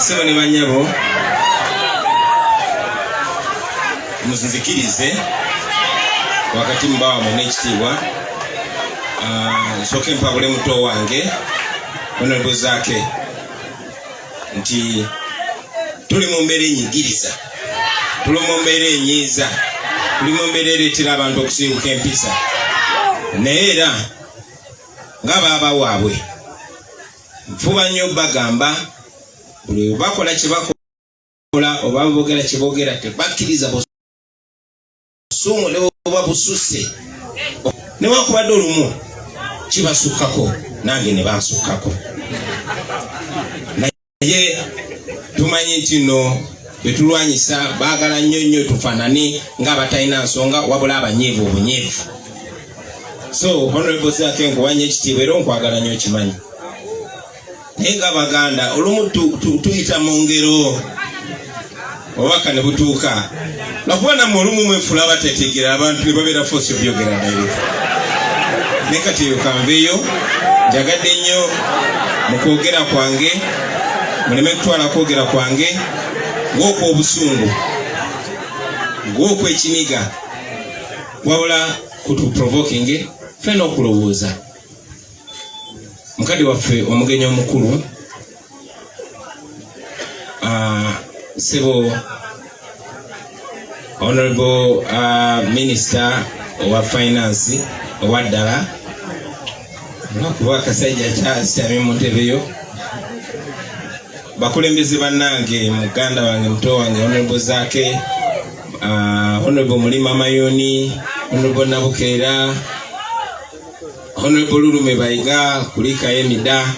Basebo ne banyabo, munzikirize wakati mubawamu n'ekitiibwa, nsooke mpabule muto wange Honorable Zaake nti tuli mu mbeera enyigiriza, tuli mu mbeera enyiiza, tuli mu mbeera ereetera abantu okusiibuka empisa, naye era nga baaba waabwe nfuba nnyo bagamba buli bakola kye bakola oba boogera kye boogera, tebakkiriza busungu ne bwoba bususse, newankubadde olumu kibasukkako nange ne bansukkako, naye tumanyi nti nno betulwanyisa baagala nnyo nnyo tufaanane ng'abatalina nsonga wabula abanyiivu obunyiivu. So Honorable Zaake, nkuwanya ekitiibwa era onkwagala nnyo, okimanyi, naye ng'Abaganda olumu tuyita mu ngero obubaka ne butuuka, lwakuba nammwe olumu mwefula abatetegera abantu ne babeera forced obyogera direct. Naye kati eyo kanveeyo. Njagadde nnyo mu kwogera kwange muleme kutwala kwogera kwange ng'okw'obusungu, ng'okw'ekiniga, wabula kutuprovoking ffenna okulowooza. Mukadde waffe omugenyi omukulu, sebo Honorable Minister owa Finance owa ddala, lwakuba akasajja kyasitamye mu ntebe yo, bakulembeze bannange, muganda wange, muto wange Honorable Zaake, Honorable Mulima Mayuni, Honorable Nabukeera, Honorable Lulume Bayiga, kulikayo emida,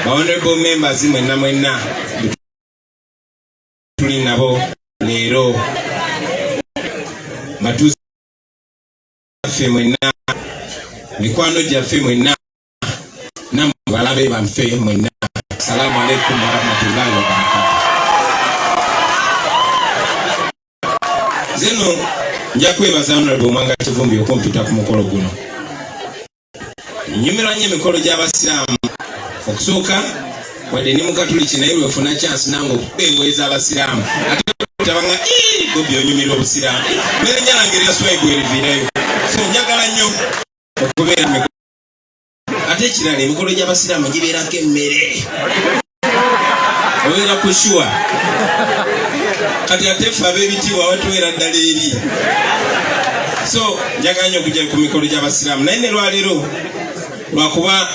ba honorable members mwenna mwenna tuli nabo leero, batuuze baffe mwenna, mikwano gyaffe mwenna, nammwe balabe baffe mwenna, assalamu alaikum warahmatullahi wabarakatu. Zeno nja kwebaza Honorable Mwanga Kivumbi okumpita ku mukolo guno. Nyumirwa nnyo emikolo gy'Abasiraamu. Okusooka, wadde ndi Mukatuliki, naye lwefuna chance nange okuba engoye z'Abasiraamu, ate tabanga Bobi onyumirwa Obusiraamu, nerinnya lange erya Swaibu eriviirayo. So njagala nnyo okubeera mu, ate ekirala, emikolo gy'Abasiraamu gibeerako emmere, obeera ku sure. Kati ate ffe ab'ebitiibwa batuweera ddala eri. So njagala nnyo okujja ku mikolo gy'Abasiraamu, naye ne lwaleero lwakuba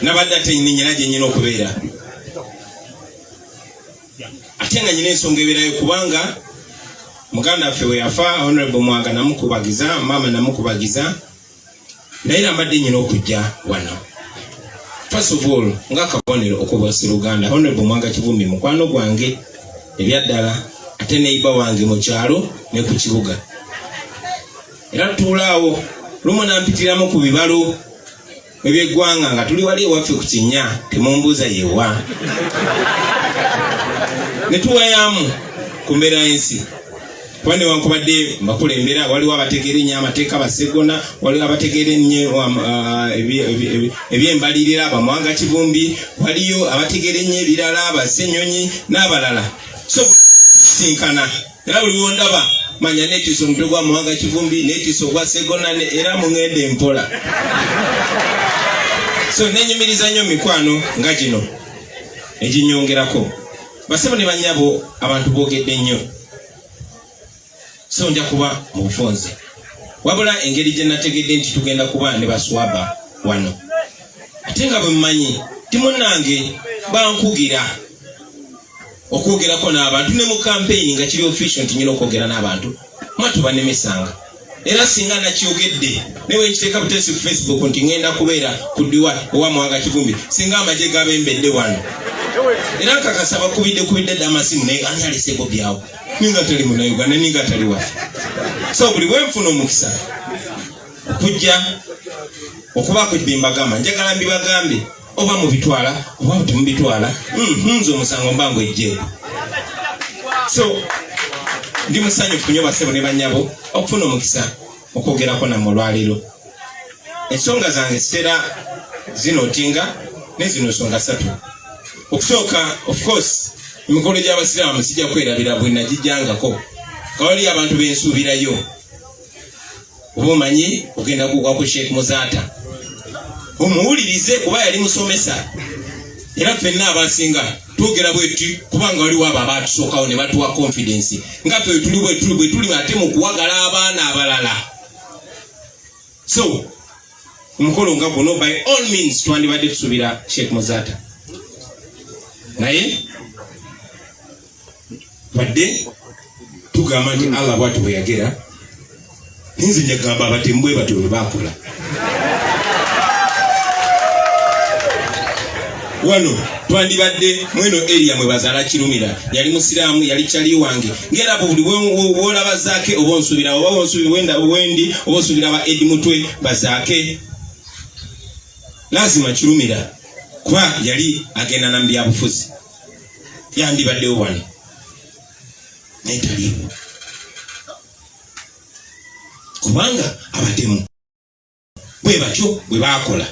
nabadde ate nyina gye nyina okubeera, ate nga nyina ensonga ebeerayo, kubanga muganda waffe we yafa, Honorable Mwanga namukubagiza, maama namukubagiza, naye era mbadde nyina okujja wano first of all ng'akabonero okubwaseruganda. Honorable Mwanga Kivumbi mukwano gwange ebyaddala, ate neighbour wange mu kyalo ne ku kibuga, era tutuulaawo. Lumu nampitiramu ku bibalo ebyeggwanga nga tuli wali ewaffe ku kinnya, temumbuuza yewa, ne tuwayamu ku mbeera y'ensi, kuba newankubadde mbakulembera, waliwo abategeera ennyo amateeka, Basegona, waliwo abategeera ennyo ebyembalirira, Bamwanga Kivumbi, waliyo abategeera ennyo ebirala, Basenyonyi n'abalala. So sinkana era buli wondaba manya neetiisa omutwe gwa Muwanga Kivumbi, neetiisa ogwa Segona, era muŋŋende mpola. So nenyumiriza nnyo mikwano nga gino eginyongerako. Basebo ne banyabo, abantu boogedde nnyo, so nja kuba mu bufunze, wabula engeri gye nategedde nti tugenda kuba ne baswaba wano, ate nga bwe mumanyi timunnange bankugira okwogerako n'abantu ne mu kampeyini nga kiri official nti nyina okwogera n'abantu, mwatu banemesanga. Era singa nakyogedde naye wenkiteeka buteesi ku Facebook nti ŋŋenda kubeera ku ddiwa owa Mwanga Kivumbi, singa amagye gabembedde wano, era nkakasa bakubidde kubidde dda amasimu, naye ani alese Bobi awo ninga tali Munauganda, ninga tali waffe? So buli bwenfuna omukisa okujja okubaako bimbagamba, njagala mbibagambe, oba mubitwala oba temubitwala, nze omusango mba ngwejjeeko. So ndi musanyufu nnyo, basebo ne banyabo, okufuna omukisa okwogerako nammwe olwaleero. Ensonga zange zitera zinootinga ne zino nsonga ssatu. Okusooka, of course, emikolo gy'abasiraamu sijja kwerabira bwe nagijjangako, nga waliyo abantu bensuubirayo. Oba omanyi ogenda kugwa ku Sheikh Muzaata omuwulirize, kuba yali musomesa, era ffenna abasinga twogera bwetu kubanga waliwo abo abaatusookawo ne batuwa confidence nga ffe tuli bwetuli bwe tuli ate mu kuwagala abaana abalala. So omukolo nga guno, by all means, twandibadde tusuubira Sheikh Muzaata, naye wadde tugamba nti Allah bwati bwe yagera, nze njagamba abatemu bwe batyo bwe bakola. Wano twandibadde mweno area mwe bazaala Kirumira, yali musiraamu, yali kyali wange, ngera buli wolaba Zaake oba onsuubira, oba onsuubira wenda wendi, oba osuubira ba Edi Mutwe bazaake, lazima Kirumira kuba yali agenda na byabufuzi yandibaddewo wano, naye taliiwo kubanga abatemu bwe batyo bwe baakola,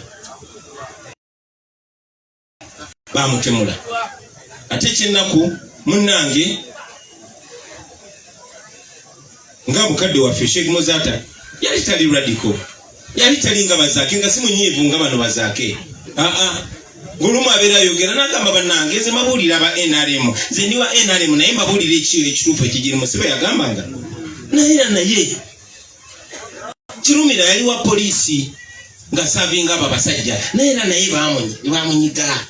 bamutemula. Ate ekyennaku, munnange, nga mukadde waffe Sheikh Muzaata yali tali radical, yali tali nga bazaake, nga si munyiivu nga bano bazaake. Aa, ng'olumu abeera ayogera n'agamba, bannange, nze mbabuulira aba NRM, nze ndi wa NRM, naye mbabuulira ekiro ekituufu ekigirimu. Si bwe yagambanga? Naye era naye Kirumira yali wa poliisi nga savinga abo abasajja, naye era naye bamunyiga.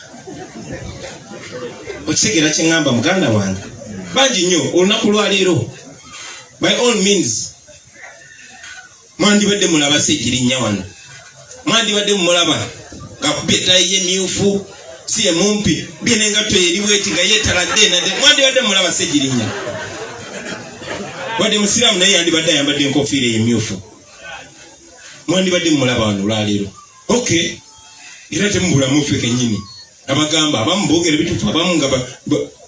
Okitegeera kyeŋŋamba, muganda wange? Bangi nnyo olunaku lwaleero, by all means, mwandibadde mulaba Segirinnya wano, mwandibadde mumulaba ngakubye etayi ye myufu, si ye mumpi bye nengatto eri bweti nga yetaladde nadde. Mwandibadde mulaba Segirinnya, wadde musiraamu, naye yandibadde ayambadde enkofiira emyufu. Mwandibadde mumulaba wano olwaleero. Okay, era temubulamu ffe kennyini abagamba, abamu boogera ebituufu, abamu nga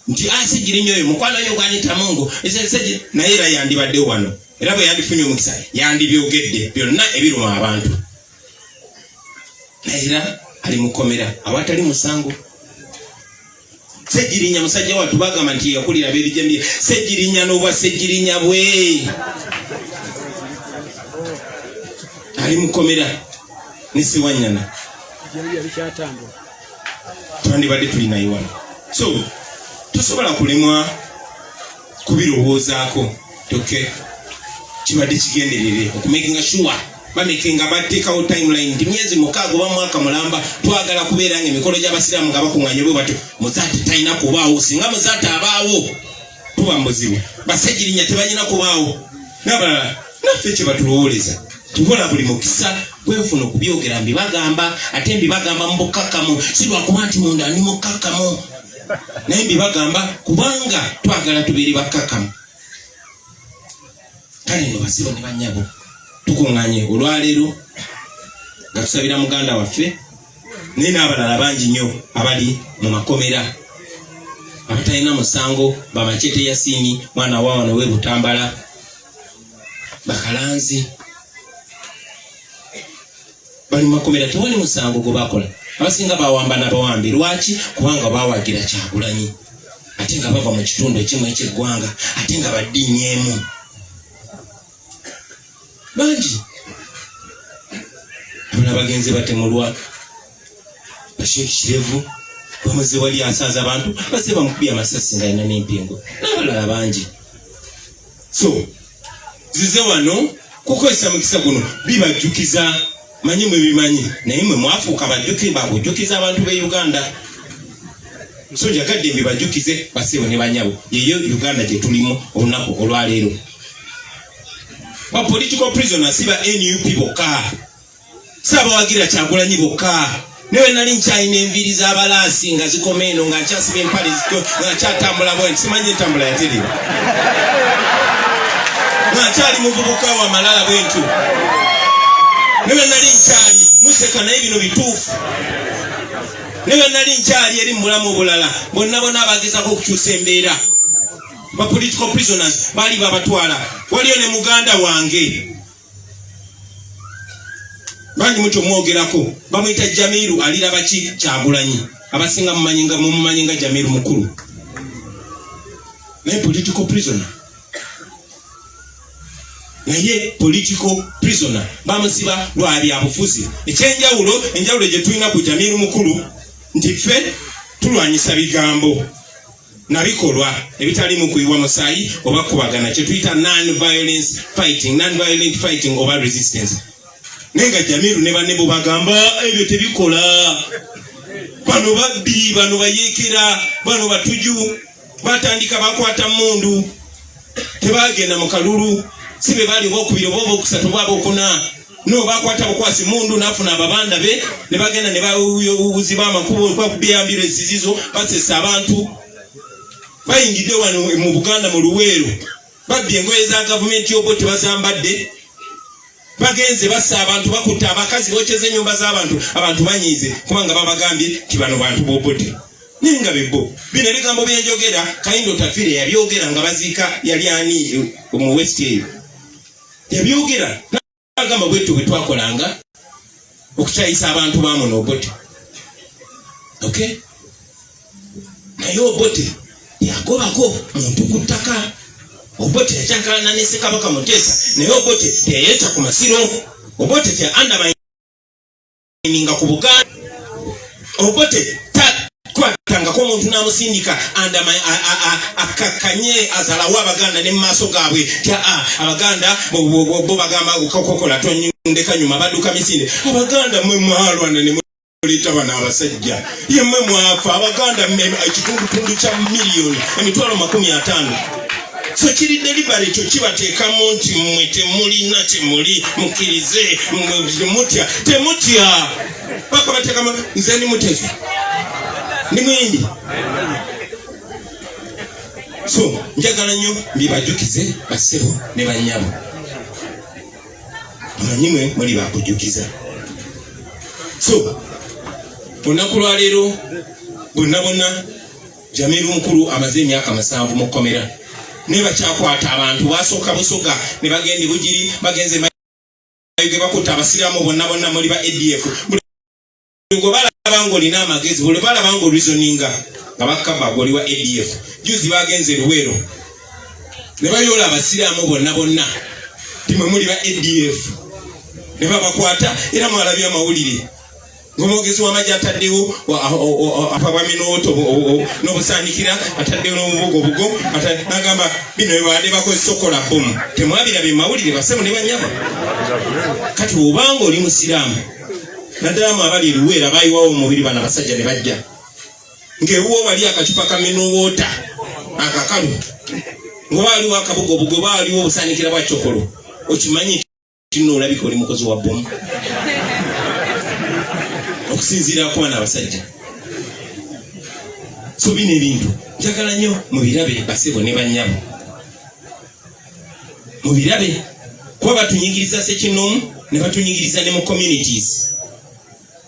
nti Segirinnya oyo mukwano oyo gwanita mungu, naye era yandibadde wano, era bwe yandifunye omukisa yandibyogedde byonna ebiruma abantu, naye era ali mukomera awatali musango. Segirinya musajja wattu bagamba nti yakulira ab'ebijambiya. Segirinya n'obwa Segirinya bwe ali mukomera ne Sewanyana, twandibadde tuli naye wano. So tosobola kulemwa kubirowoozaako. Toke kibadde kigenderere okumakinga sure bamakinga bateekawo timeline nti myezi 6 oba mwaka mulamba twagala kubeera nga emikolo gy'abasiraamu nga bakuŋŋanye bwe batyo. Muzaata talina kubaawo. Singa Muzaata abaawo tuba mubuzibu. Basegirinya tebalina kubaawo n'abalala. Naffe kye batulowooleza, tukola buli mukisa gwenfuna okubyogera, mbibagamba, ate mbibagamba mu bukkakkamu, si lwakuba nti munda ndi mukkakkamu, naye mbibagamba kubanga twagala tubeere bakkakkamu. Kale nno, basibo ne bannyabo, tukuŋŋanye olwaleero nga tusabira muganda waffe, naye n'abalala bangi nnyo abali mu makomera abatalina musango, bamachete Yasini, mwana wa wano we Butambala, bakalanzi bali mu makomera, tewali musango gwe bakola. Abasinga bawamba n'abawambi. Lwaki? Kubanga bawagira Kyagulanyi, ate nga bava mu kitundu ekimu ekyeggwanga, ate nga baddinnyeemu bangi. Abala bagenze batemulwa. Basheikh Kirevu bamuze wali asaaza abantu, baze bamukubye amasasi nga alina n'empingo, n'abalala bangi. So zize wano kukozesa mukisa guno bibajjukiza. Manyi mwe bimanyi, naye mwe mwafuuka bajjuki bakujjukiza abantu b'e Uganda. So njagadde mbibajjukize, basibo ne banyabo, yeyo Uganda gye tulimu olunaku olwaleero. Ba political prisoners si ba NUP bokka, si abawagira Kyagulanyi bokka. Naye nali nkyalina enviiri z'abalaasi nga zikoma eno, nga nkyasiba empale, nga nkyatambula bwe nti, simanyi entambula yaterera, nga nkyali muvubuka wa malala bwe ntyo, naye nali nkyali museka, naye bino bituufu. Naye nali nkyali eri mu bulamu obulala. Bonna bonna abagezako okukyusa embeera, ba political prisoners baali babatwala. Waliyo ne muganda wange, bangi mutyo mwogerako, bamuyita Jamiru aliraba ki Kyagulanyi. Abasinga mumanyi nga mumumanyi nga Jamiru Mukulu, naye political prisoner, naye political prisoner bamusiba lwa byabufuzi. Ekyenjawulo, enjawulo gye tulina ku Jamiru Mukulu nti ffe tulwanyisa bigambo na bikolwa ebitalimu kuyiwa musaayi oba kubagana, kye tuyita non-violence fighting, non-violent fighting oba resistance. Naye nga Jamiru ne banne bo bagamba ebyo tebikola, bano babbi, bano bayeekera, bano batuju, batandika bakwata mundu, tebagenda mu kalulu, si be baali obokubiri oba obokusatu oba abokuna, no bakwata bukwasi mundu nafuna ababanda be ne bagenda ne bawuziba amakubo, bakubiyambiro esizizo, basesa abantu. Bayingidde wano mu Buganda mu Luweero, babbye engoye za gavumenti yobo tebazambadde, bagenze bassa abantu, bakutta abakazi, bokyeza ennyumba z'abantu, abantu banyiize kubanga babagambye nti bano bantu b'Obote. Naye nga bebo bino ebigambo byenjogera, Kahinda Otafiire yabyogera nga baziika yali ani mu West eyo, yabyogera agamba bwetyo bwe twakolanga okukyayisa abantu bamuno Obote. Okay, naye Obote yagobako muntu ku ttaka. Obote yakyankalana ne Ssekabaka Muteesa, naye Obote teyayeta ku masiro. Obote te undermininga ku Buganda. Obote takwatangako omuntu n'amusindika akakkanye azalawo Abaganda ne mu maaso gaabwe tya Abaganda bo bagamba kokola tondeka nyuma, badduka misinde. Abaganda mwe mwalwana ne muleeta bano abasajja, yemmwe mwafa. Abaganda ekitundutundu kya miliyoni 50,000,000. So kiri deliberate, ekyo kibateekamu nti mmwe temulina kyemuli, mukkirize temutya, temutya paka bateekamu. Nze ndi mutezo, ndi muyimbi, so njagala nnyo mbibajjukize bassebo ne bannyabo, amanyi mwe muli bakujjukiza. So olunaku lwaleero bonna bonna, Jamiru Mukulu amaze emyaka 7 mu kkomera, naye bakyakwata abantu. Basooka Busoga ne bagenda Bugiri, bagenze Mayuge, bakutta Abasiraamu bonna bonna, muli ba ADF. Buli gwe balaba ng'olina amagezi, buli balaba ng'oreasoninga, nga bakaba gwoli wa ADF. Juzi bagenze Luweero ne bayoola Abasiraamu bonna bonna timwe muli ba ADF ne babakwata. Era mwalabye amawulire ng'omwogezi w'amagye ataddewo apabwaminooto n'obusaanikira, ataddewo n'obubugo bugo, n'agamba bino bebadde bakozesa okukola bomu. Temwabirabye mawulire, basebo ne banyama? Kati obanga oli musiraamu, naddala mu abali eruweera bayiwawo omubiri, bano abasajja ne bajja ng'ewuwo wali akacupa ka mineral water akakalu, nga waliwo akabugobugo, baaliwo obusaanikira bwa cokolo, okimanyi nti olabika oli mukozi wa bomu okusinziira ku bano abasajja. So bino ebintu njagala nnyo mubirabe, basebo ne bannyabo, mubirabe, kuba batunyigiriza sekinoomu ne batunyigiriza ne mu communities,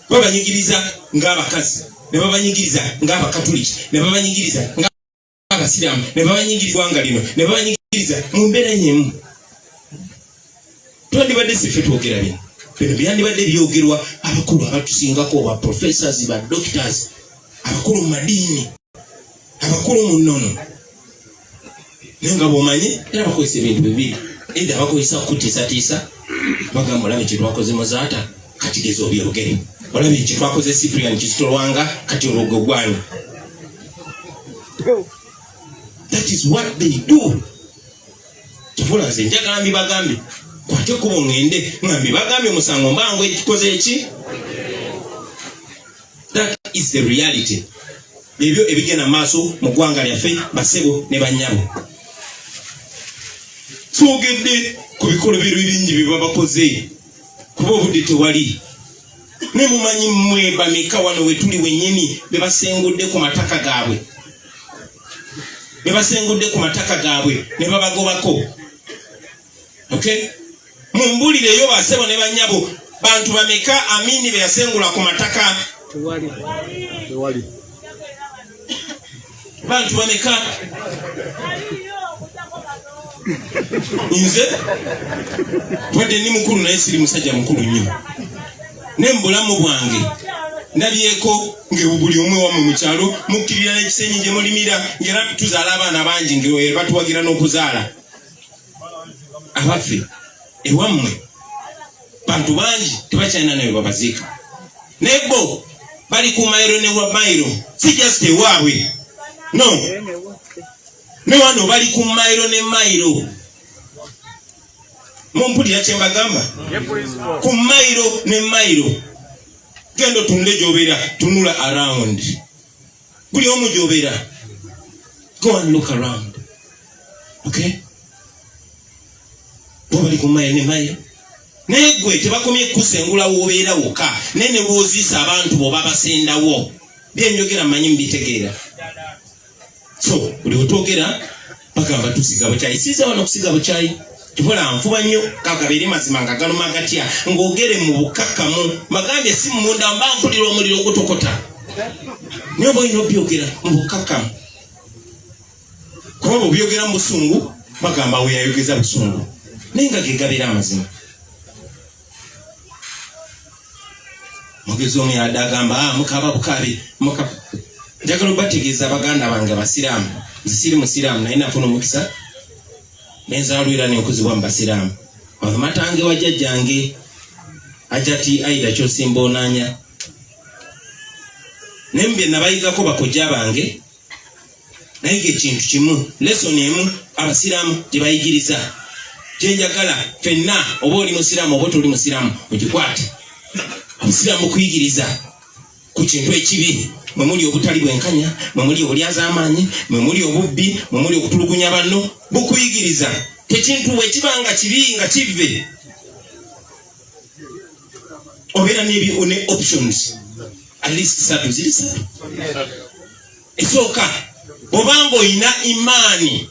babanyigiriza ng'abakazi, ne babanyigiriza ng'Abakatuliki, ne babanyigiriza ng'Abasiraamu, ne babanyigiriza gwanga lino, ne babanyigiriza mu mbeera nyemu. Twandibadde si ffe twogera bino, bino byandibadde byogerwa abakulu abatusingako, ba professors, ba doctors, abakulu mu madiini, abakulu mu nnono. Naye nga bw'omanyi era bakozesa ebintu bibiri: either bakozesa kukutiisatiisa, bagamba olabe kyetwakoze Muzaata, kati geza obyogere, olabe kyetwakoze Cyprian Kizito Lwanga, kati olwo gwe gwani. That is what they do. Kivula nze njagala mbibagambe, kwate kubo ŋŋende nga mbibagambye, omusango mbangu ekikoze eki. That is the reality, ebyo ebigenda maaso mu ggwanga lyaffe, basebo ne bannyabo. Twogedde ku bikolobero ebingi bye babakoze, kuba obudde tewali. Ne mumanyi mmwe bameka wano we tuli wennyini be basengudde ku mataka gaabwe, be basengudde ku mataka gaabwe ne babagobako? Okay, mumbulireyo, basebo ne bannyabo, bantu bameka Amini be yasengula ku mataka? Tewali. Tewali. Bantu bameka? Nze wadde ndi mukulu, naye siri musajja mukulu nnyo, ne mu bulamu bwange Ndabyeko nga buli omu ewammwe mu kyalo mukkirira n'ekisenyi gye mulimira, ng'era tuzaala abaana bangi nga batuwagira n'okuzaala. Abaffe ewammwe bantu bangi tebakyalina naye babaziika, naye bo bali ku mayiro ne wa mayiro, si just ewaabwe, no ne wano bali ku mayiro ne mayiro. Mumpulira kye mbagamba? Ku mayiro ne mayiro. Genda otunule gy'obeera, tunula around buli omu gy'obeera, go and look around, okay? Bo bali ku mayiro ne mayiro, naye gwe tebakomye kukusengula w'obeera wokka, naye ne bw'oziisa abantu bo babasendawo. Byenjogera mmanyi mubitegeera. So buli wetwogera bagamba tusiga bukyayi. Siza wano kusiga bukyayi, kivola nfuba nnyo kagabeere mazima nga galuma gatya, ng'ogere mu bukakkamu. Magambye si munda mba mpulira omuliro ogutokota, naye oba olina obyogera mu bukakkamu, kuba bwebyogera mu busungu bagamba we yayogeza busungu, naye nga ge gabeera amazima. Mugezi omu yadde agamba, ah, mukaba bukabi muka. Njagala obategeeza baganda bange abasiraamu, nze siri musiraamu, naye nafuna omukisa nenzaalwira nenkuzibwa mu basiraamu. Matange wa jjajjange Ajati Aida Kyosimba Onanya, naye mu bye nabayigako bakojja bange, nayiga ekintu kimu, lesoni emu abasiraamu gye bayigiriza, gyenjagala fenna, oba oli musiraamu oba toli musiraamu, ogikwate. Obusiraamu kuyigiriza ku kintu ekibi mwe muli obutali bwenkanya, mwe muli obulyazaamaanyi, mwe muli obubbi, mwe muli okutulugunya banno. Bukuyigiriza tekintu bwe kiba nga kibi nga kivve, obeera ne options at least satu, ziri satu. Esooka, obanga olina imaani,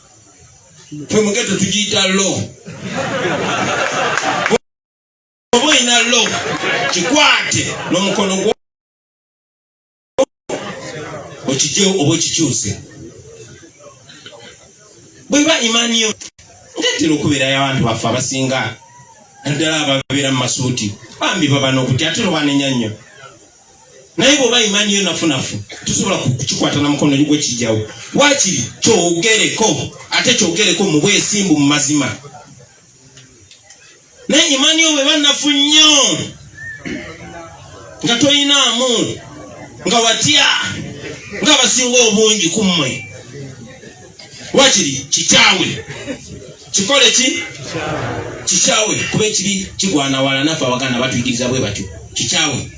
ffe mugeto tugiyita lo, oba olina lo, kikwate n'omukono gwo okijjewo oba okikyuse. Bweba imaani yo ngetera okubeerayo, abantu baffe abasinga naddala ababeera mu masuuti bambi baba n'okutya, ate tobanenya nnyo, naye bw'oba imaani yo nafunafu tusobola kukikwata na mukono gwe kijjawo. Waakiri kyogereko, ate kyogereko mu bwesimbu, mu mazima. Naye imaani yo bweba nafu nnyo nga toyinaamu, nga watya ng'abasinga obungi ku mmwe, wakiri kikyawe, kikole ki kikyawe, kuba ekibi kigwana wala. Naffe Abaganda batuyigiriza bwe batyo, kikyawe.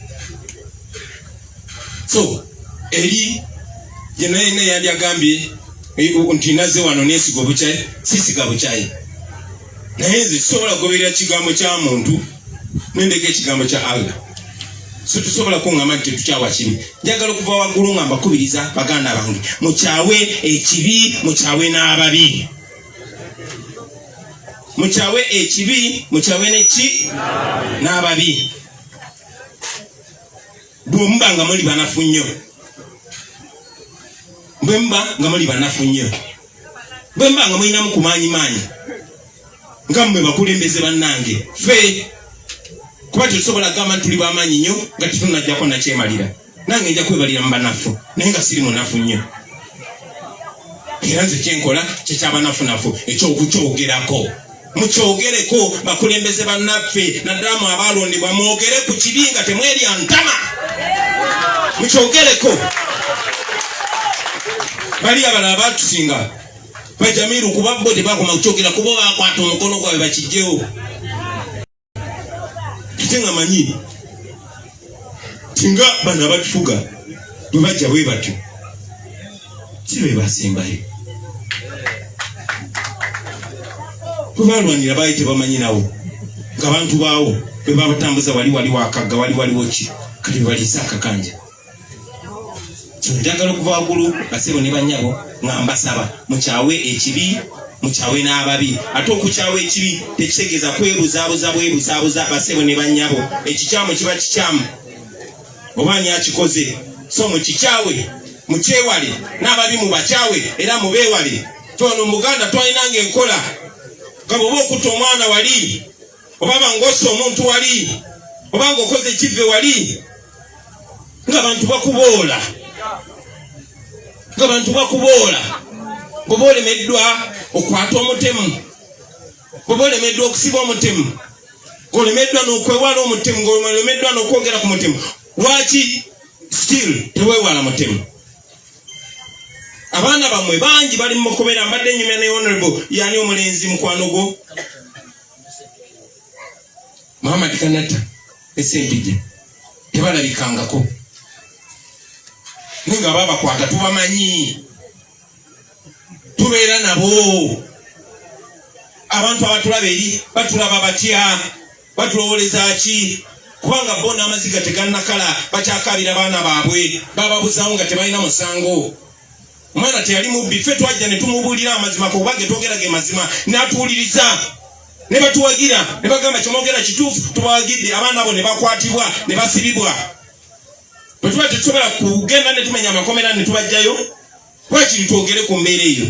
So eri yenna yandi agambye nti nazze wano nesiga obukyayi, sisiga bukyayi, naye nze sisobola kugoberera kigambo kya muntu nendeka ekigambo kya Allah. So tusobola kuŋŋamba nti tetukyawa kibi. Njagala okuva waggulu nga mbakubiriza baganda bange, mukyawe ekibi, mukyawe n'ababi, mukyawe ekibi, mukyawe neki n'ababi. Bwe muba nga muli banafu nnyo, bwe muba nga muli banafu nnyo, bwe muba nga mulinamu ku maanyi maanyi nga mmwe bakulembeze bannange, ffe kuba tetusobola kugamba nti tuli bamaanyi nnyo nga tetunajjako nakyemalira. Nange nja kwebalira mu banafu, naye nga siri munafu nnyo. Era nze kyenkola kyekyabanafunafu ekyokukyogerako. Mukyogereko bakulembeze bannaffe, naddala mu abalondebwa, mwogere ku kibi nga temwerya ntama, mukyogereko. Bali abalala batusinga bajamiru, kuba bo tebakoma kukyogera, kuba bakwata omukono gwabwe bakijjewo. Ate nga manyi tinga bano abatufuga bwe bajja bwe batyo, si be basembayo. Bwe balwanira baali tebamanyi nawo nga bantu baawo bwe babatambuza wali wali wakagga wali waliwo ki, kati bebaliisa akakanja. So njagala okuva waggulu, basebo ne bannyabo, nga mbasaba mukyawe ekibi, mukyawe n'ababi. Ate okukyawa ekibi tekitegeeza kwebuzaabuza bwebuzaabuza. Basebo ne bannyabo, ekikyamu kiba kikyamu oba ani akikoze. So mukikyawe, mukyewale, n'ababi mubakyawe era mubeewale. Fe wano mu Buganda twalinanga enkola nga bw'oba okutta omwana wali, oba bang'ossa omuntu wali, oba ng'okoze ekivve wali. Nga bantu bakuboola, nga bantu bakuboola. Bw'oba olemeddwa okwata omutemu, bw'oba olemeddwa okusiba omutemu, ng'olemeddwa n'okwewala omutemu, ng'olemeddwa n'okwogera ku mutemu, lwaki still teweewala mutemu? Abaana bammwe bangi bali mu makomera. Mbadde nyumya ne honorable, yani omulenzi mukwano gwo Muhammad Kanata Esempije, tebalabikangako, naye nga babakwata tubamanyi, tubeera nabo. Abantu abatulaba eri batulaba batya? Batulowoleza ki? Kubanga bo n'amaziga tegannakala, bakyakaabira baana baabwe bababuzawo nga tebalina musango. Omwana teyali mubbi, ffe twajja ne tumubuulira amazima, kuba ge twogera ge mazima, n'atuwuliriza ne batuwagira ne bagamba kyemwogera kituufu, tubawagidde. Abaana abo ne bakwatibwa ne basibibwa. Bwe tuba tetusobola kugenda ne tumenya amakomera ne tubajjayo, lwakiri twogere ku mbeera eyo?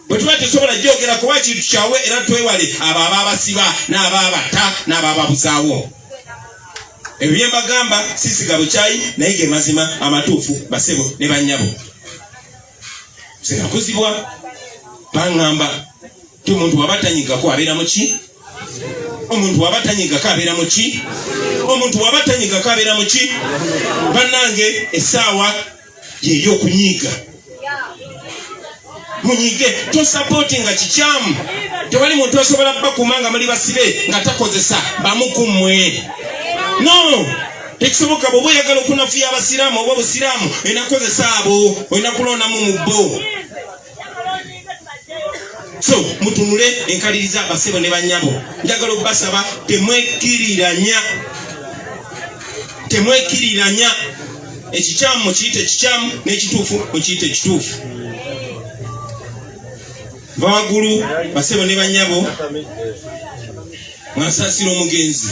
Bwe tuba tetusobola gyogerako, lwakiri tukyawe era twewale abo abaabasiba n'abaabatta n'abaababuzaawo? Ebyo bye mbagamba sisiga bukyayi, naye ge mazima amatuufu, basebo ne bannyabo. Nze nakuzibwa baŋŋamba ti omuntu waba tanyigako abeera muki? Omuntu waba tanyigako abeera muki? Omuntu waba tanyigako abeera muki? Bannange, essaawa yeyokunyiiga, munyige. Tosapootinga kikyamu. Tewali muntu asobola bakuma nga muli basibe nga takozesa bamu ku mmwe. No, tekisoboka. Bw'oba oyagala okunafuya abasiraamu oba obusiraamu, olina kukozesa abo, olina kulondamu mu bo. So mutunule enkaliriza, basebo ne banyabo. Njagala okubasaba, temwekkiriranya, temwekkiriranya. Ekikyamu mukiyite ekikyamu, n'ekituufu mukiyite ekituufu. Va waggulu, basebo ne banyabo, mwasaasira omugenzi.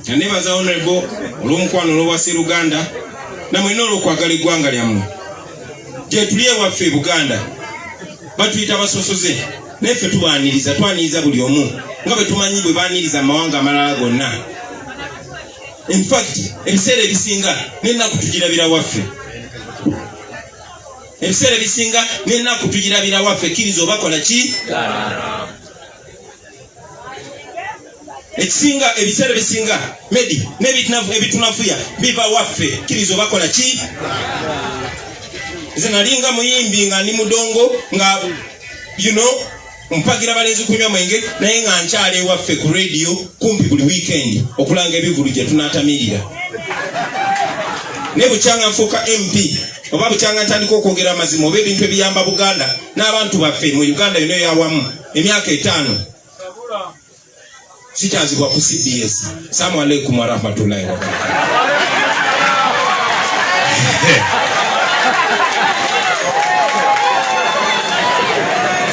Nebaza honorable olw'omukwano olw'obwaseruganda namwena olw'okwagala eggwanga lyammwe. Gye tuli ewaffe e Buganda batuyita basosoze, naye ffe tubaaniriza, twaniriza buli omu nga bwe tumanyi bwe baaniriza amawanga amalala gonna. Infact, ebiseera ebisinga n'ennaku tugirabira waffe, ebiseera ebisinga n'ennaku tugirabira waffe. Kkiriza oba kola ki, ekisinga, ebiseera ebisinga medi n'ebitunafuya biva waffe. Kkiriza oba kola ki. Nze nalinga muyimbi nga ndi mudongo, nga mpagira balenzi kunywa mwenge, naye nga nkyala ewaffe ku radio kumpi buli weekend okulanga ebivulu gye tunaatamirira. Naye bukyanga nfuuka MP, oba bukyanga ntandika okwogera amazima oba ebintu ebiyamba Buganda n'abantu baffe mu Uganda yonna eyawamu, emyaka 5 sikyazibwa ku CBS. Salamu alaikum warahmatullahi wabarakatuh.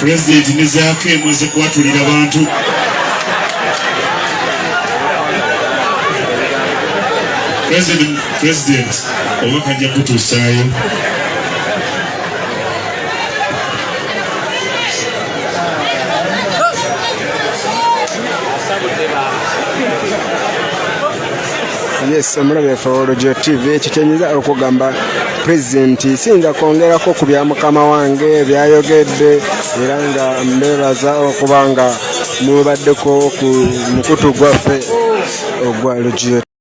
Pulezidenti ne zaako emaze kwatulira bantu. President, oba kajja kutuusaayo. Yes, omulabi waffe Olugyo TV, ekyo kyenyinza okugamba pulezidenti, siyinza kwongerako ku bya mukama wange byayogedde, era nga mbeebaza okuba nga mubaddeko ku mukutu gwaffe ogwa Lugyo.